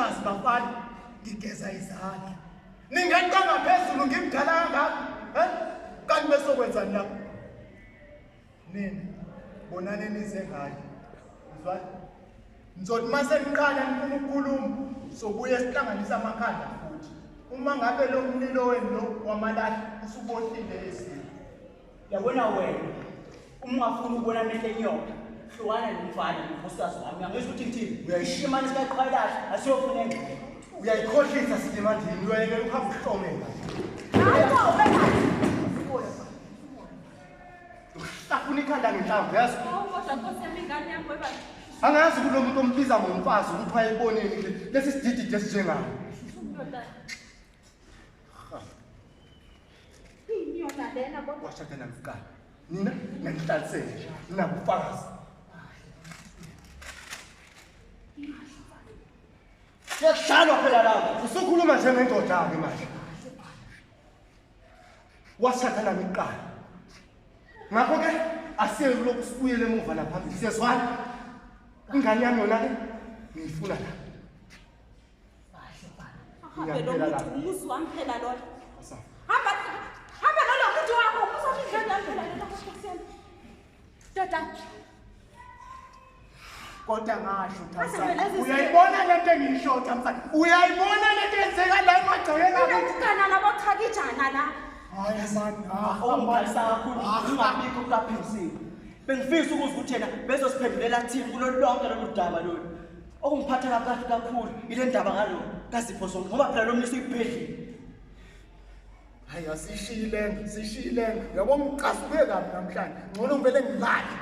Ningazi bafana, ngigeza izandla. Ningeqa ngaphezulu ngimdala kangaka, eh? Kanti besokwenzani lapho? Nina bonani nize ngayo. Uzwani? Nizothi uma seniqala nifuna ukukhuluma, sobuye sihlanganise amakhanda futhi. Uma ngabe lo mlilo wenu lo wamalahle usubohlile eziko. Yabona wena, uma ungafuni ukubona amehlo enyoka, hlukana nomfana nonkosikazi wami. Uyangizwa ukuthi ngithini? Uyayishimane sikaqhwayilahla, asiyofuna engxenye. Uyayikhohlisa silimandini, uyayekela ukuhamba uhlomela. Uhlafuna ikhanda ngenhlamvu, yazi? Kodwa Nkosi yami ingane yami weba. Angazi kulo muntu ombiza ngomfazi ukuthi wayeboneni kule lesi sidididi esinjengayo. Ndoda. Yini yona lena kodwa? Washada nami kuqala. Nina nganihlalisele nje, ninabufakazi. Kuyadlalwa phela lapho. Usukhuluma njengendoda-ke manje. Washada nami kuqala. Ngakho-ke asiye kulokhu sibuyele emuva naphambili. Siyezwana? Ingane yami yona-ke ngiyifuna la. Ahambe lo Ngiyaphela muntu, la. umuzi wami phela lona. Asala. Hamba hamba nalo muntu wakho, umuzi wami ingane yami phela lona Nkosi yami. Ndoda. Kodwa ngasho Aze vele Thamsanqa. ezizwe. Uyayibona lento engiyisho Thamsanqa. Uyayibona lento eyenzeka la emagcekeni akithi. Kunokugana nabochakijana la. Hayi man, ah, Okungikhalisa kakhulu ukungabikho kukaPhilisiwe. Bengifisa ukuzwa ukuthi yena bezosiphendulela thini kulo lonke lolu daba lolu. Okungiphatha kahle kakhulu ile ndaba ngalo kaZipho Zonke ngoba phela lo mlisa uyibhedlile. Hayi asishiyile, sishiyile. Yabo ngicasuke kabi namhlanje. Ngcono ngivele ngilale.